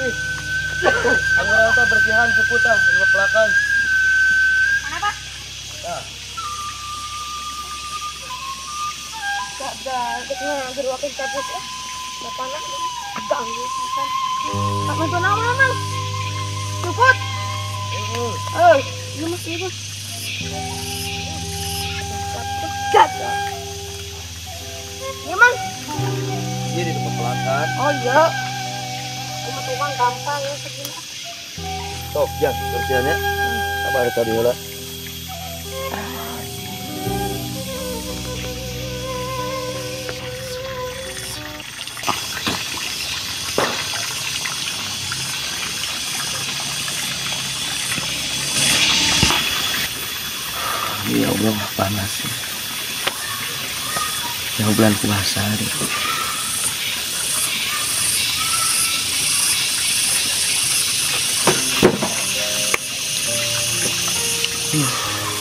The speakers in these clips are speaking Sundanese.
Ih. Angguran teh bersihan cukup tah, ilmu pelakan. Mana, Pak? Tah. Gak, geruakeun cabut ya. Bapana ganggu pisan. Pak bantu naon, Mang? Cukut. Heeh. Ieu masih ieu. Gagal. Iya, Mang. Iya di tempat pelakan. Oh iya. Aku mah tukang gampang ya segini. Sok, jang, bersihannya. Sabar tadi heula. Ya Allah, panas. Yang bulan puasa deh.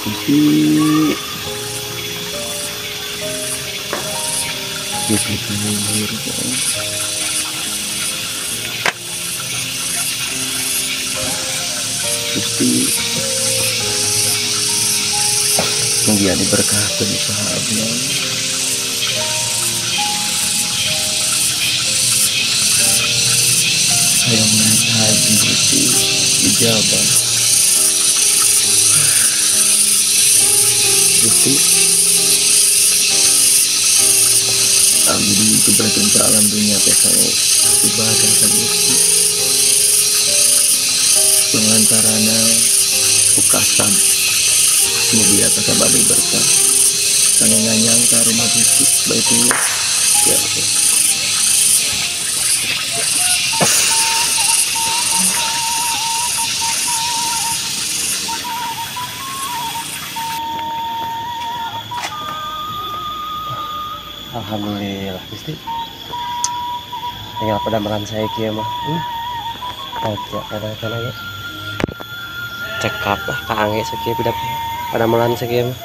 Gusti. Gusti. Gusti. Mugia diberkahkan usaha abdi. Hayang naik haji Gusti ijabah. Gusti, abdi diberikan ke alam dunia teh kalau ibadah ka Gusti. Pengantarana ku kasab. Mugia kasab abdi berkah. Kangge nganyang ka rumah Gusti Baitullah. Ya Allah. Alhamdulillah Gusti. Tinggal pada saya kieu mah. Baca kadang-kadang ya. Cekap lah ka angge sakieu budak padamelan sakieu mah.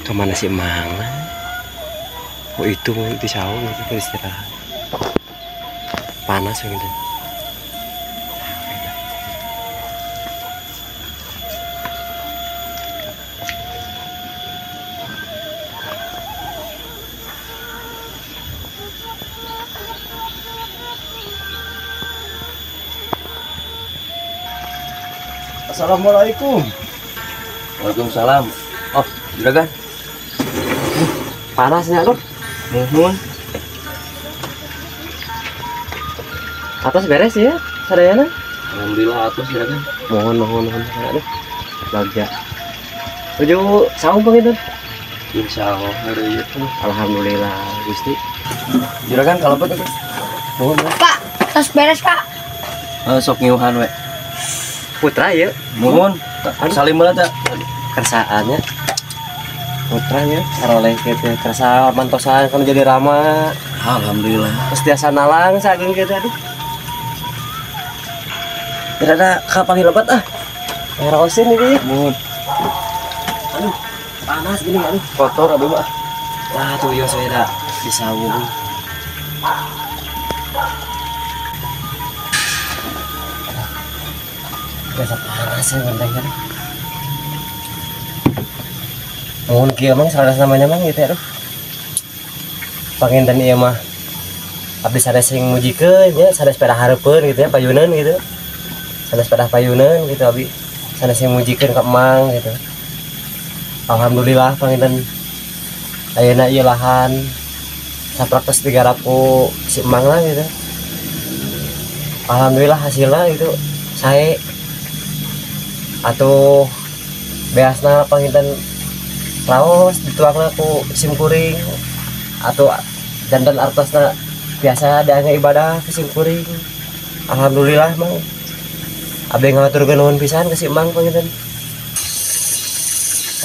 Kemana si Mang? Oh itu mau di saung itu istirahat. Panas gitu. Assalamualaikum. Waalaikumsalam. Oh, juragan. Panasnya lu. Nuhun. Atas beres ya, sadayana? Alhamdulillah atas juragan. Mohon mohon mohon. Aduh. Bagja. Tuju saung panginten. Insyaallah hari ieu. Alhamdulillah Gusti. Juragan kalau apa tuh? Nuhun. Pak, atas beres, Pak. Sok ngiuhan we. Putra ya, mohon salim heula teh. Kersaannya putranya saroleh kitu kersa mantosan kan jadi rama. Alhamdulillah. Terus tiasa nalang sageung kitu aduh. Tidak ada kapal lebat ah. Ngeraosin ini. Mohon. Aduh, panas gini aduh. Kotor aduh mah. Wah, tuh yo saya di sawung. Biasa panas ya benteng kan. Mohon kieu mang salah namanya mang gitu ya. Panginten ieu mah abdi sanes sing mujikeun nya, sanes pedah hareupeun gitu ya, payuneun gitu. Sanes pedah payuneun gitu abdi. Sanes sing mujikeun ka emang gitu. Alhamdulillah panginten ayeuna ieu lahan saprak tos digarap ku si emang lah gitu. Alhamdulillah hasilna gitu sae. Atuh beasna panginten raos dituangna ku simkuring atau dandan artosna biasa ada ibadah ke simkuring. Alhamdulillah mang abdi ngaturkeun nuhun pisan ke si Mang panginten.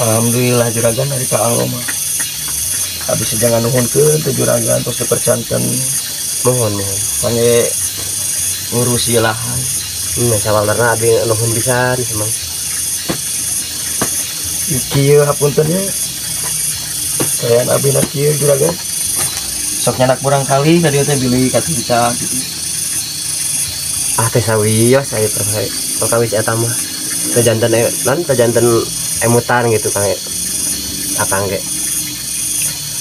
Alhamdulillah juragan dari ka Allah mah. Abdi jangan nuhunkeun teh juragan terus dipercanten. Mohon mohon pange ngurusi lahan. Sawalerna abdi nuhun pisan si Mang. Kieu hapunten nya. Kayan abdi na kieu juragan. Sok nyanak kurang kali ka dieu teh bilih katinca gitu. Ah teh sawios aya perkawis eta mah. Teu janten lan teu janten emutan gitu Kang. Akang ge.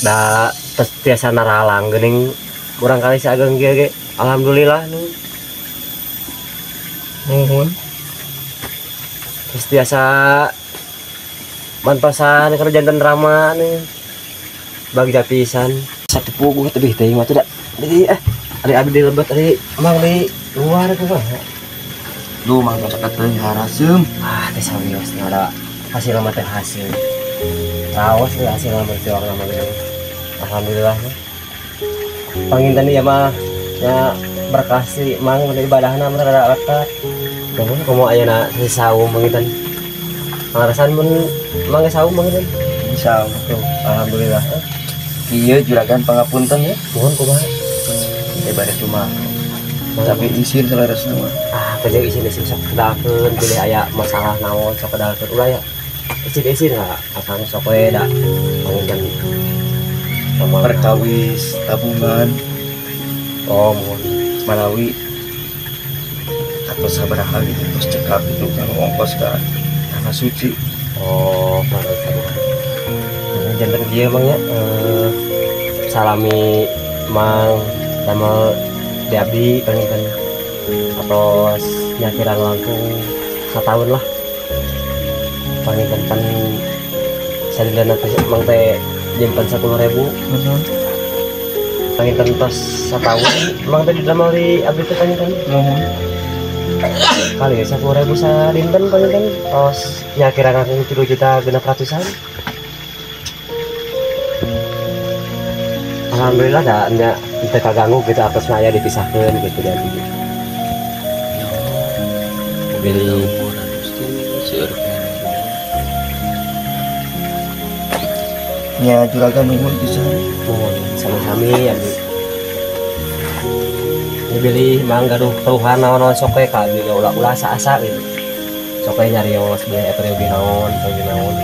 Da tiasa naralang geuning urang kali si ageng kieu ge. Alhamdulillah nu. Nuhun. Terus tiasa mantosan keur janten rama nih. Bagja pisan. Satu puguh tebih teuing mah teh da. Di ari abdi di lebet ari mang di luar kumaha. Duh mang tos teuing haraseum. Ah teh sawios ada hasil mah teh hasil. Raos teh hasil mah berjuang mah geuning. Alhamdulillah. Panginten ieu mah nya berkah si mang ibadahna mah rada lekat. Nuhun komo ayeuna saum panginten. Pangarasan mun mang saum panginten. Saum. Alhamdulillah. Ieu juragan pangapunten ya. Nuhun kumaha? Ibadah cuma tapi isin saleresna mah. Ah, kerja isin-isin sok kedalkeun bilih aya masalah naon sok kedalkeun ulah ya. Isin-isin lah akang sok we da panginten. Perkawis tabungan. Oh, mohon malawi atau sabaraha gitu terus cekap itu kalau ongkos ka tanah suci. Oh, perkawis tabungan. Janten kieu mang nya salami mang damel di abdi panginten atos nya kirang langkung satahun lah panginten pan sadidana teh mang teh nyimpen 10.000. Panginten tos satahun mang teh didamel di abdi teh panginten. Nuhun. Kali 10.000 sadinten panginten tos nya kirang langkung 3.600.000-an. Alhamdulillah dah nya teu kaganggu gitu atos mah aya dipisahkeun gitu dan gitu. Beli nya juragan nuhun pisan. Nuhun sami-sami ya. Ini beli mang gaduh keluhan naon-naon sok we ka abdi ulah-ulah asa-asa gitu. Sok we nyarios beli eta beli naon, beli naon.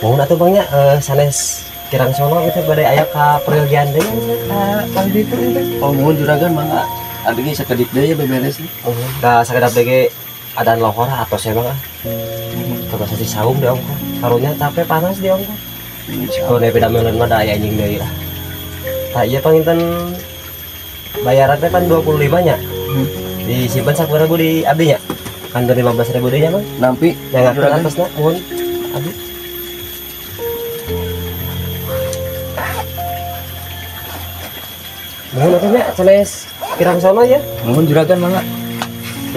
Mohon atuh bang nya sanes kirang sono gitu bade aya ka peryogian deui ka kali ditu gitu. Oh mohon juragan mangga. Abdi ge sakedip deui beberes nih. Oh, da sakedap deui ge adan lohor atos emang ah. Terus sasi saum di ongkoh. Karunya capek panas di ongkoh. Kalau nepi damelan mah da aya anjing deui lah. Tah ieu panginten bayaran teh pan 25 nya. Disimpan 10.000 di abdi nya. Kan 15.000 deui nya Mang. Nampi juragan atosna mohon abdi. Mohon atuh nya sanes kirang sono ya. Mohon juragan mangga.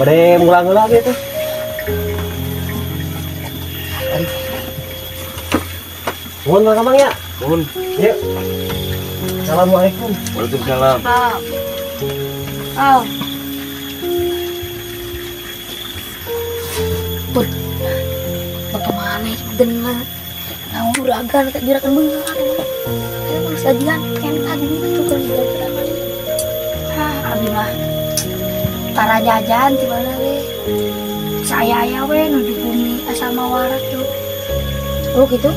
Bade mulang heula gitu. Mohon mangga Mang ya. Mohon. Yuk. Assalamualaikum. Waalaikumsalam. Oh. Put. Bagaimana dena? Naon juragan teh juragan beungeut. Emang sajian entah di mana tuh juragan. Ah, abi mah tara jajan di mana we. Saya aya we nuju bumi asal mawarat tuh. Oh gitu?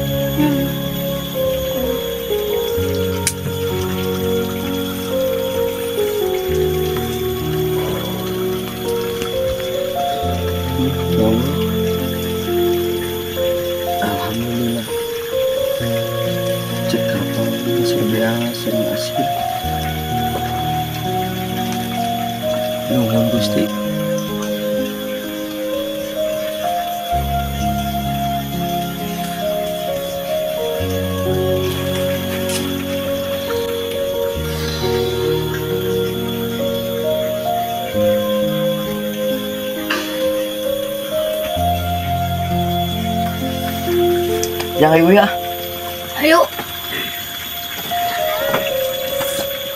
Alhamdulillah. Cekap surga sering asir. Nuhun Gusti. Yang ayo ya. Ayo.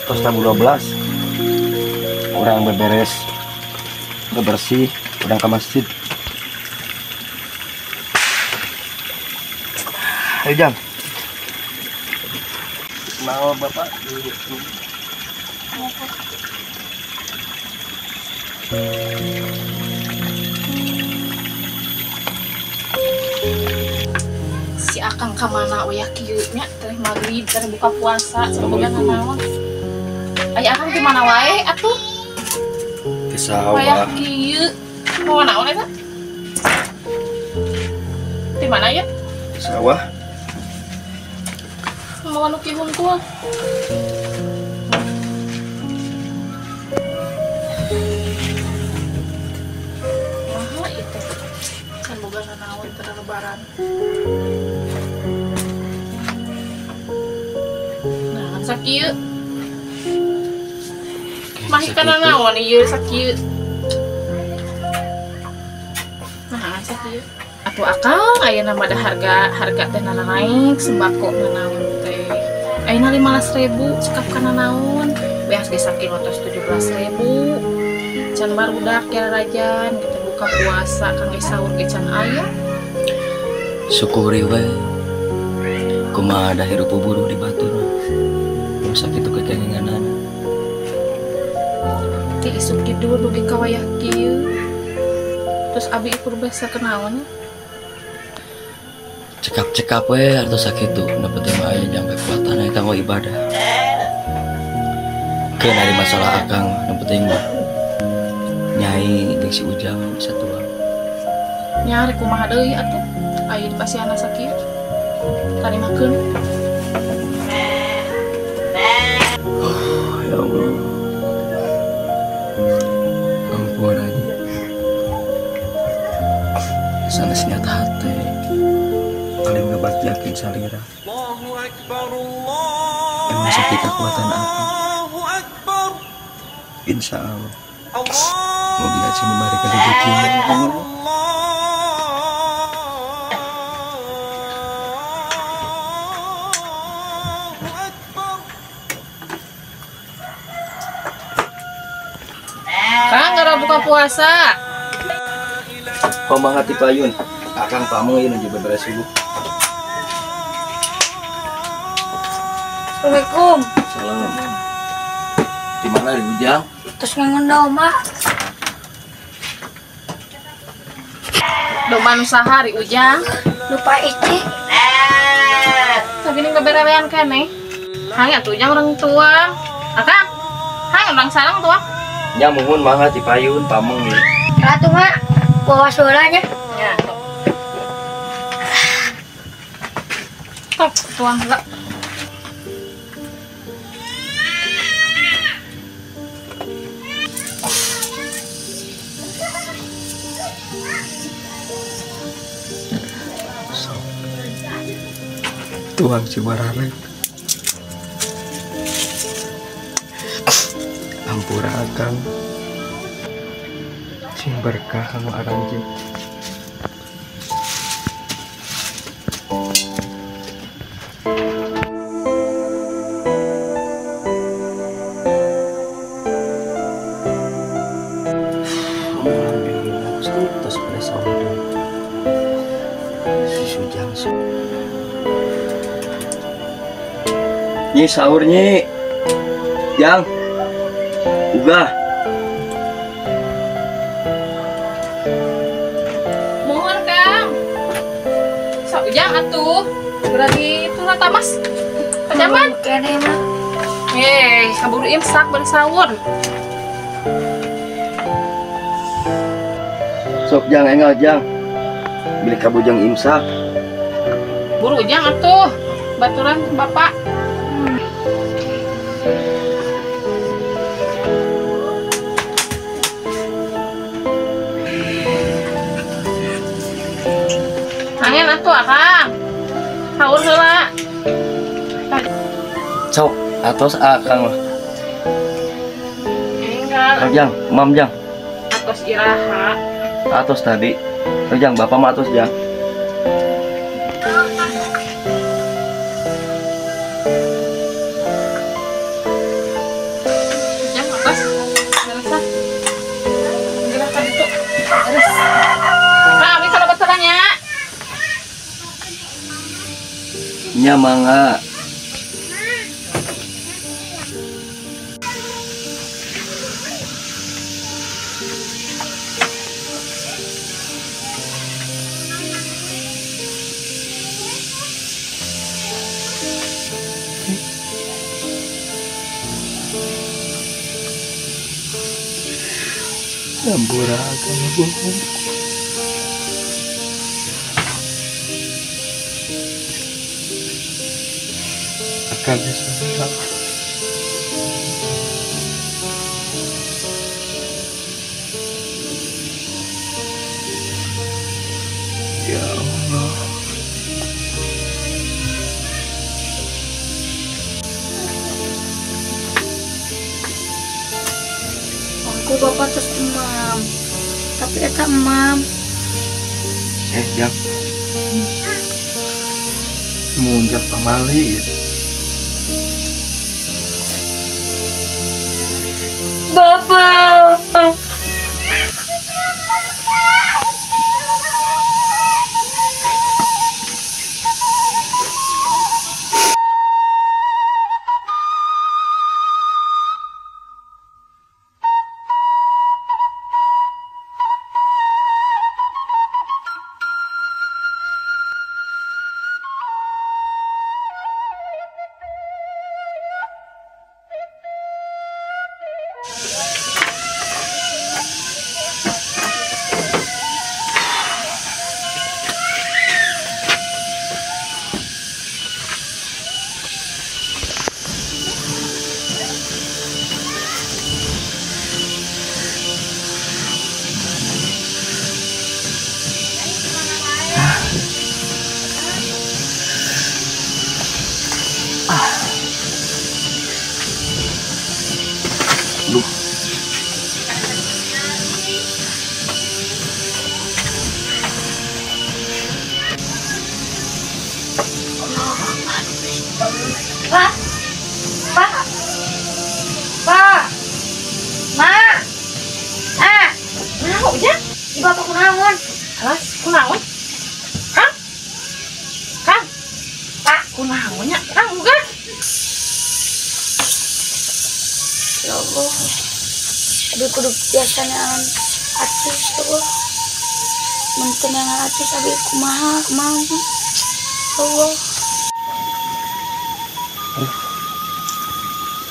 Terus tamu 12. Orang beberes, bebersih, orang ke masjid. Ayo jam. Mau bapak? Si akang kamana uya kieu nya teh maghrib teh buka puasa saboga nanaon. Aya akang di mana wae atuh? Di sawah. Wayah kieu. Mau naon eta? Di mana ya? Di sawah. Mau nu kieu hungkul. Wah, itu. Kan boga nanaon teu lebaran. Nah, kan sakieu. Mahi kana naon ieu sakieu. Nah, sakieu. Atuh akang ayeuna mah da harga teh naik sembako nanaon teh. Ayeuna 15.000 cekap kana naon. Beas ge sakilo tos 17.000. Can barudak rajan kita buka puasa kang ge sahur ge can aya. Syukuri we. Kumaha da hirup buruh di batur. Mun sakitu kekenginganana. Ti isuk kidul dugi ka wayah kieu. Terus abi ikur basa kenaon? Cekap-cekap we artos sakitu, nu penting mah aya jang kekuatan aya kanggo ibadah. Keun ari masalah akang, nu penting mah nyai jeung si Ujang bisa tuang. Nya rek kumaha deui atuh? Aya di pasiana sakieu. Tarimakeun. Oh, ya Allah. Ampun aja. Sanes niat hati paling ngebagiakeun salira. Emang sakit kekuatan apa? Insya Allah. Moga sing memberikan rezeki. Kang, gara buka puasa. Pamangati payun. Akang pameng ieu nuju beberes subuh. Assalamualaikum. Salam. Di mana di Ujang? Terus ngangon domba. Domba nu saha di Ujang? Lupa itu. Tapi ini beberewean keneh. Hang atuh Ujang orang tua. Akang. Hang orang sarang tua. Nya muhun mangga ti payun pameng ieu. Atuh mak, bawa suaranya. Ya. Tok tuang lah. Tuang cibarareng. Ampura akang. Sing berkah kanggo aranjeun. Alhamdulillah, tos beres order. Si Sujang. Nyi sahur nyi. Jang. Ugah. Mohon Kang. Sok Ujang atuh. Berarti itu rata Mas. Pacaman? Kene mah. Kaburu imsak bari sahur. Sok Jang enggal Jang. Beli kabujang imsak. Buru Ujang atuh. Baturan Bapak. Angin atuh akang. Sahur heula. Sok atos akang mah. Enggal. Jang, mam Jang. Atos iraha. Atos tadi. Jang, bapak mah atos Jang. Jang atos. Beres. Gerak ka ditu. Beres. Nah, abi kalau baturannya. Nya mangga. Ampura akang bohong. Akang salah. Ya Allah. Aku bapak terus emam, tapi eta emam. Jak, munjak pamali. Bapak. Pak, Pak, Pak, Ma, ah, naon ujang? Di bapak kunaon? Alas, kunaon? Kang, Kang, Pak, kunaon nya? Kang, bukan? Ya Allah, aduh kudu biasanya artis ya Allah, mentenangan artis abi kumaha, kumaha, ya Allah.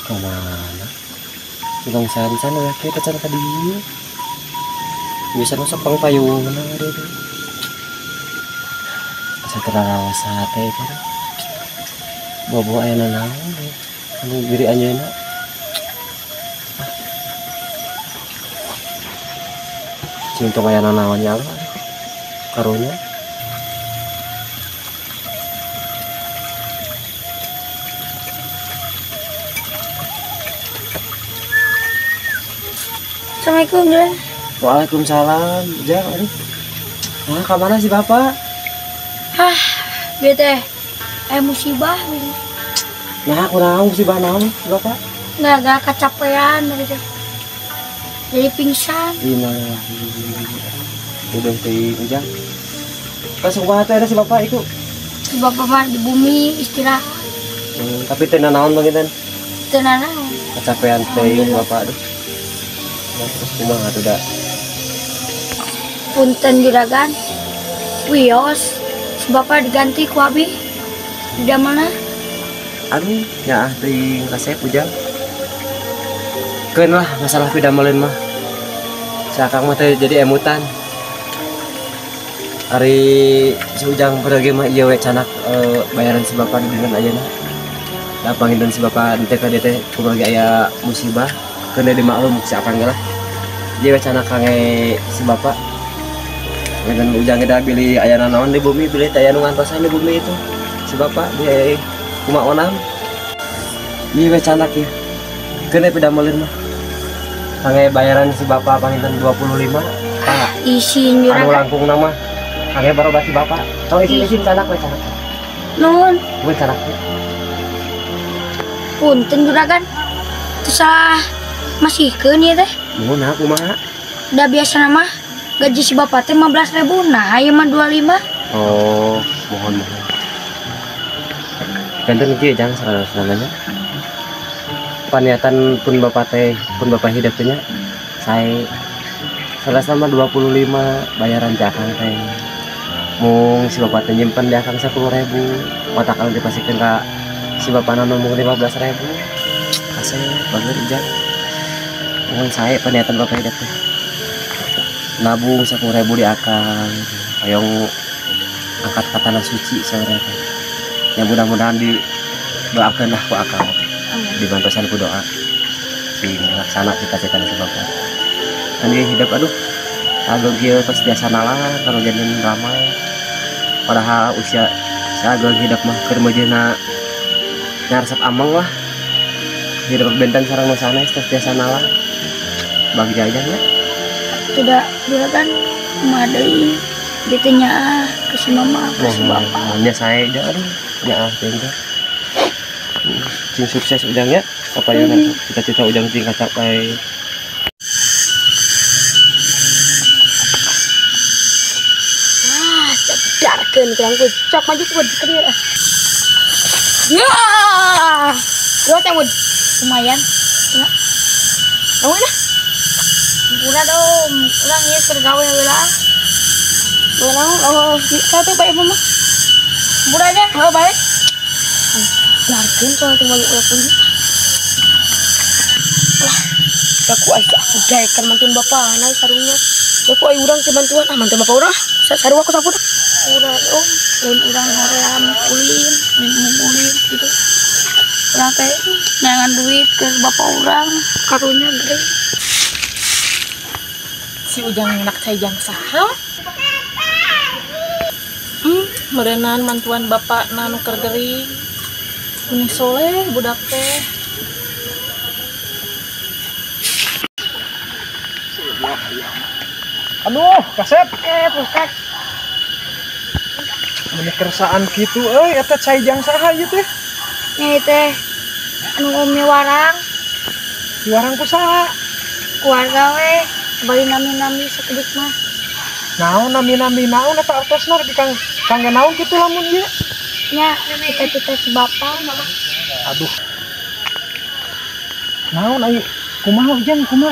Kemana? Tukang sansan ya, kita can ka dieu. Bisa masuk pang payungna deui. Asa terlawas sate itu. Bobo aya naon? Anu diri anjeunna. Cinta aya naon nya Allah. Karunya. Assalamualaikum, Jang. Waalaikumsalam, Jang. Aduh. Nah, ke mana sih Bapak? Hah, bete. Musibah. Nah, kunaon musibah naon, Bapak? Nggak kecapean gitu. Jadi pingsan. Innalillahi. Udah teh, Ujang. Pas kumaha teh ada si Bapak itu? Si Bapak mah di bumi istirahat. Tapi teu nanaon panginten? Teu nanaon. Kecapean teh Bapak aduh. Terus kumaha atuh da? Punten juragan. Wios, si Bapak diganti ku abi. Di mana? Aduh, nyaah teuing kasep Ujang. Keun lah masalah pidameleun mah. Si Akang mah teh jadi emutan. Ari si Ujang pergi mah ieu we canak bayaran si Bapak di dinten ayeuna. Da panginten si Bapak teh ka dieu teh kumaha aya musibah. Kena dimaklum si Akang lah. Dia wacana kange si Bapak. Dengan Ujang kita pilih ayana naon di bumi, pilih aya nu ngantosan di bumi itu. Si Bapak dia kumaha onam. Ieu wacana kieu. Kena pidameleun mah. Kange bayaran si Bapak panginten 25. Tah, isin juragan. Anu langkung nama. Kange barobat si Bapak. Tong isin-isin canak we canak. Nuhun. Nuhun canak. Punten juragan. Teu salah masihkeun ieu teh. Nuhun nah kumaha? Da biasana mah gaji si Bapak teh 15.000, nah ieu mah 25. Oh, mohon mohon. Ganten kieu Jang salamanya. Paniatan pun Bapak teh, pun Bapak hidup teh nya sae salah sama 25 bayaran ti Akang teh. Mung si Bapak teh nyimpen di Akang 10.000, otak anu dipasikeun ka si Bapana mung 15.000. Kasih bager Ujang. Mohon saya peniatan Bapak hidup teh. Nabung 10.000 di akang. Hoyong angkat ka tanah suci saurna teh. Ya mudah-mudahan didoakeun lah ku akang. Dibantosan ku doa. Sing laksana cita-cita si bapak. Kan dia hidup aduh. Ageng kieu tos biasa nalar kalau jadi ramai. Padahal usia saageng hidup mah keur mejeuna ngaresep ameng lah. Hidup benten sareng nu sanes tos biasa nalar. Bagja aja nya. Tidak juragan kumaha deui gitu nya ke si mama ke si bapak. Nya sae aja aduh nya teh. Cing sukses ujangnya. Apa yang cita-cita ujang cing kacapai. Wah, cedarkeun kurang ku cok maju ku ke dieu. Ya. Dua teh lumayan. Naon lah. Pura dong, urang ieu keur gawe heula. Urang oh, satu bae mama. Pura aja, oh balik. Darkeun soal teh maju ulah pun. Lah, aku aya aku daekan mantuan bapak naik sarungnya. Aku aya urang teh bantuan, ah mantuan bapak urang. Sarua aku sapu. Urang om, lain urang hoream ulin, minum ulin gitu. Urang teh neangan duit ke bapak urang, karunya gede. Si ujang nak cai jang saha? Meureunan mantuan bapak nu keur gering. Meni soleh budak teh. Aduh, kasep. Pusat. Meni kersaan kitu euy, eta cai jang saha ieu teh? Nya teh anu umi warang. Di warang ku saha? Keluarga we. Bari nami-nami sakedik mah. Naon nami-nami naon eta artosna di kang kangge naon kitu lamun ieu? Nya cita-cita si bapak. Aduh. Naon ayo kumaha ujang kumaha?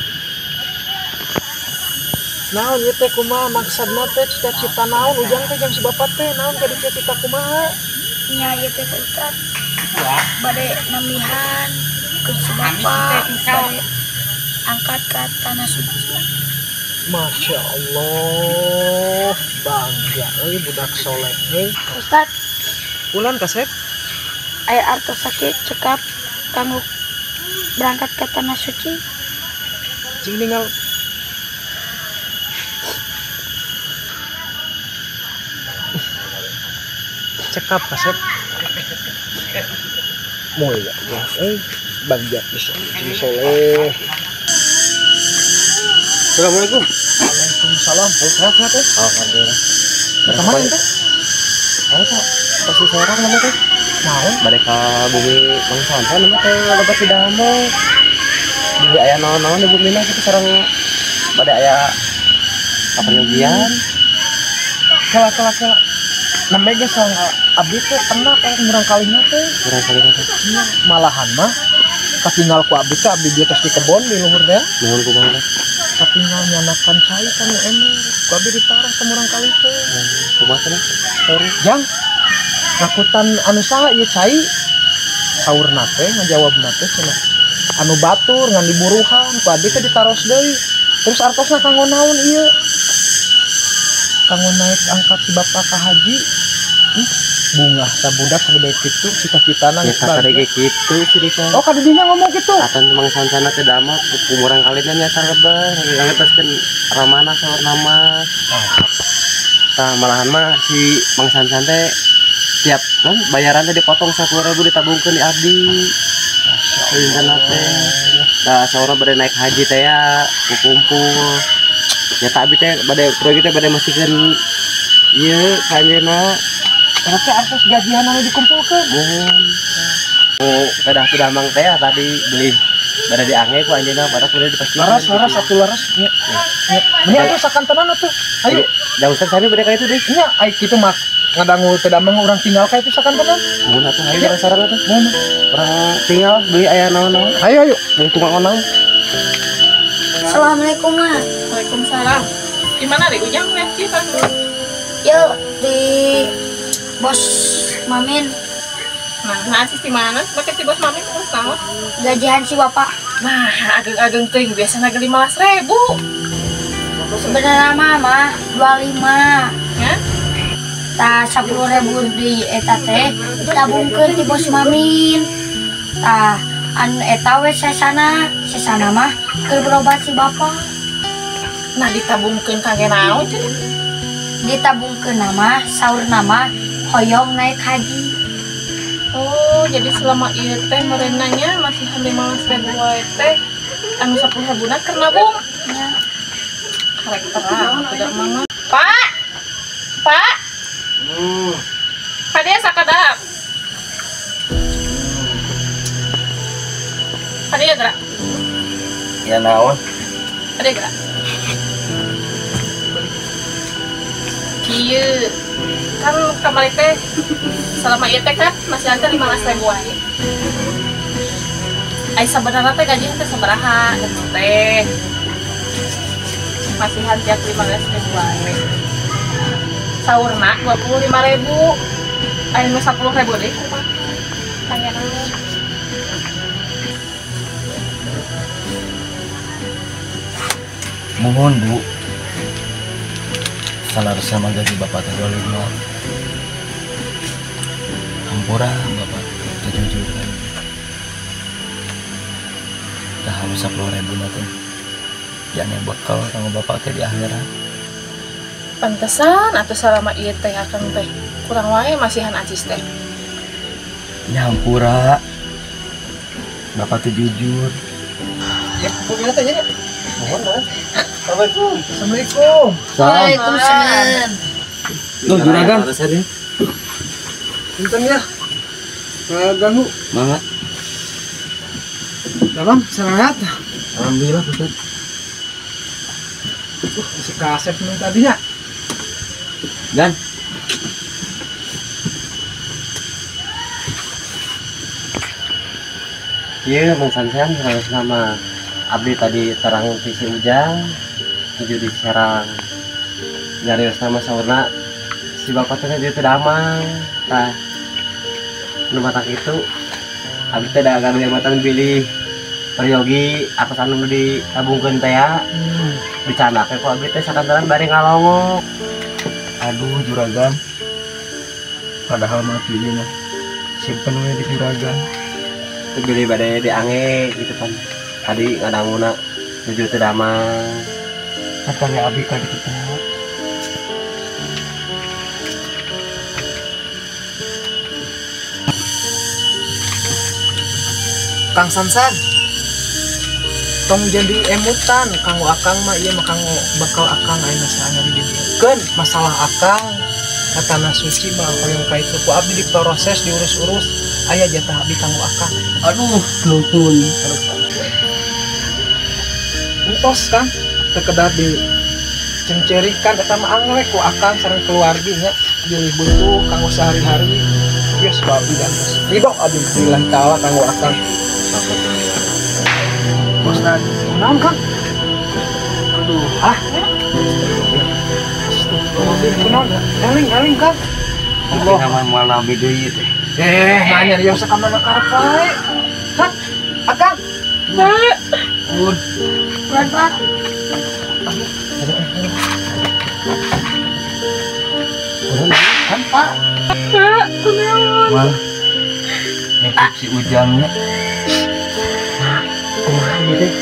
Naon ieu teh kumaha maksudna teh cita-cita naon ujang teh jang si bapak teh naon ka cita-cita kumaha? Nya ieu teh Ustaz. Bade namihan ke si bapak. Bade angkat ke tanah suci. Masya Allah, bangga euy budak soleh euy. Ustaz. Ulan kasep. Aya artos sakit cekap kanggo berangkat ke tanah suci. Cing ninggal. Cekap kasep. Mulia ya euy, bangga pisan cing soleh. Assalamualaikum. Waalaikumsalam. Sehat-sehat ya? Alhamdulillah. Kemana teh? Ayo kak, pasti seorang nama teh. Naon? Mereka bumi Bang Santan nama teh lebat si damo. Bumi aya naon-naon di bumi mah kitu sareng bade aya kaperyogian. Kela kela kela. Nembe ge sareng abdi teh pernah kayak murang kalina teh. Murang kalina teh. Iya, malahan mah katinggal ku abdi teh abdi di atas di kebon di luhur teh. Nuhun kumaha teh? Katinggal nyanakan cai kan ember. Ku abdi ditarah ka murang kali teh. Kumaha teh? Sorry. Jang, ngakutan anu saha ieu cai? Saurna teh ngajawabna teh cenah. Anu batur ngan diburuhan ku abdi teh ditaros deui. Terus artosna kanggo naon ieu? Kanggo naik angkat si bapak ka haji. Bungah ta budak sagede kitu cita-citana geus tadi ge kitu si Rika. Oh, ka didinya ngomong kitu. Atan Mang Sansana teh dama ku murang kalina nya sarebar, ngangetoskeun ramana saurna mah. Tah malahan mah si Mang Sansan teh tiap kan bayaran teh dipotong 10.000 ditabungkeun di abdi. Masyaallah teh. Tah saurna bade naik haji teh ya kumpul. Ya tak abdi teh bade proyek teh bade masikeun ieu ka anjeunna. Berarti artos gajian anu dikumpulkeun. Muhun. Oh, pedah sudah mang teh tadi beli bade diange ku anjeunna badak udah dipastikan. Laras laras satu laras nya. Nya. Meni atuh sakantenan atuh. Ayo. Jauh Ustaz sami bade ka itu deui. Nya ai kitu mah ngadangu teu damang urang tinggal ka itu sakantenan. Muhun atuh hayu urang sareng atuh. Muhun. Urang tinggal beli aya naon-naon. Ayo ayo. Beli tukang naon. Assalamualaikum, Ma. Waalaikumsalam. Di mana deh ujang lihat kita? Yo di Bos Mamin. Nah, sih di mana? Pakai si Bos Mamin terus tahu. Gajian si bapak. Nah, ageng-ageng teuing biasana ge 15.000. Sebenarnya mah 25. Ya? Tah 10.000 di eta teh ditabungkeun ti bos Mamin. Tah anu eta we sesana, sesana mah keur berobat si bapak. Nah ditabungkeun kangge naon cenah? Ditabungkeun mah saurna mah hoyong naik haji. Oh, jadi selama ieu teh merenanya masih 15.000 wae teh anu 10.000 na keur nabung. Nya. Karek terang atuh mama. Pak. Pak. Kadieu sakadap. Kadieu gerak. Ya naon? Kadieu gerak. Kieu kan kamari teh selama ieu teh kan masih ada 15.000 wae. Ai sabenerna teh gaji teh sabaraha gitu teh. Masihan tiap 15.000 wae. Saurna 25.000. Aya nu 10.000 deui kumaha? Tanya naon. Mohon Bu. Salarusnya mah gaji bapak teh 25. Hampura bapak teh jujur kan. Tah anu 10.000 na teh. Jane bekal kanggo bapak teh di akhirat. Pantesan atuh salama ieu teh akang teh kurang wae masihan acis teh. Nya hampura. Bapak teh jujur. Ya, kumaha teh nya? Mohon maaf. Assalamualaikum. Assalamualaikum. Waalaikumsalam. Loh, juragan. Punten ya. Ganggu. Mangga. Damang, semangat. Alhamdulillah, Ustaz. Si kasep nu tadinya. Dan Iya, Bang Sansan sama abdi tadi terang ti si Ujang tuju di Serang. Nyarios nama saurna si bapak teh dia teu damang. Tah nu matak itu abdi teh da gaduh jabatan bilih peryogi atas anu nu ditabungkeun teh ya. Dicandak ku abdi teh sakantenan bari ngalongok. Aduh juragan. Padahal mah pilih mah simpen we di juragan. Teu bilih bade diange gitu kan. Tadi ngadanguna nuju teu damang. Katanya abdi ka ditu teh. Kang Sansan. Tong jadi emutan kanggo akang mah ieu mah kanggo bakal akang ayeuna saana di dieu. Keun masalah akang ka tanah suci mah hoyong ka itu ku abdi diproses diurus-urus aya jatah abdi kanggo akang. Aduh, nuhun. Entos Kang, teu kedah di cengcerikan eta mah anglek ku akang sareng keluargi nya bilih butuh kanggo sehari-hari. Geus ku abdi dan ridho abdi lillahi taala kanggo akang. Ustaz, naon Kang? Aduh, ah. Kunaon? Eling-eling Kang. Allah nama malam deui teh. Nanya rios ka mana karep wae. Kang, Akang. Bun. Bulan Pak. Kan Pak. Pak, kunaon? Wah. Nitip si Ujangnya. Nah, kumaha ieu teh?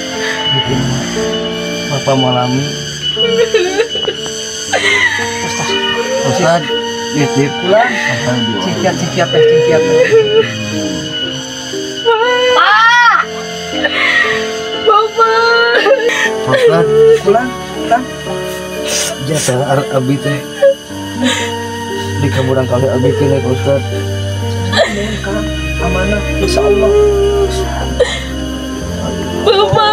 Bikin Bapak malami. Ustaz, nitip pulang. Cingkiat teh, cingkiat. Pak. Bapak. Ustaz, pulang, pulang. Jasa abi teh. Di kaburang kali abi kene Ustaz. Amanah insyaallah. Bapak.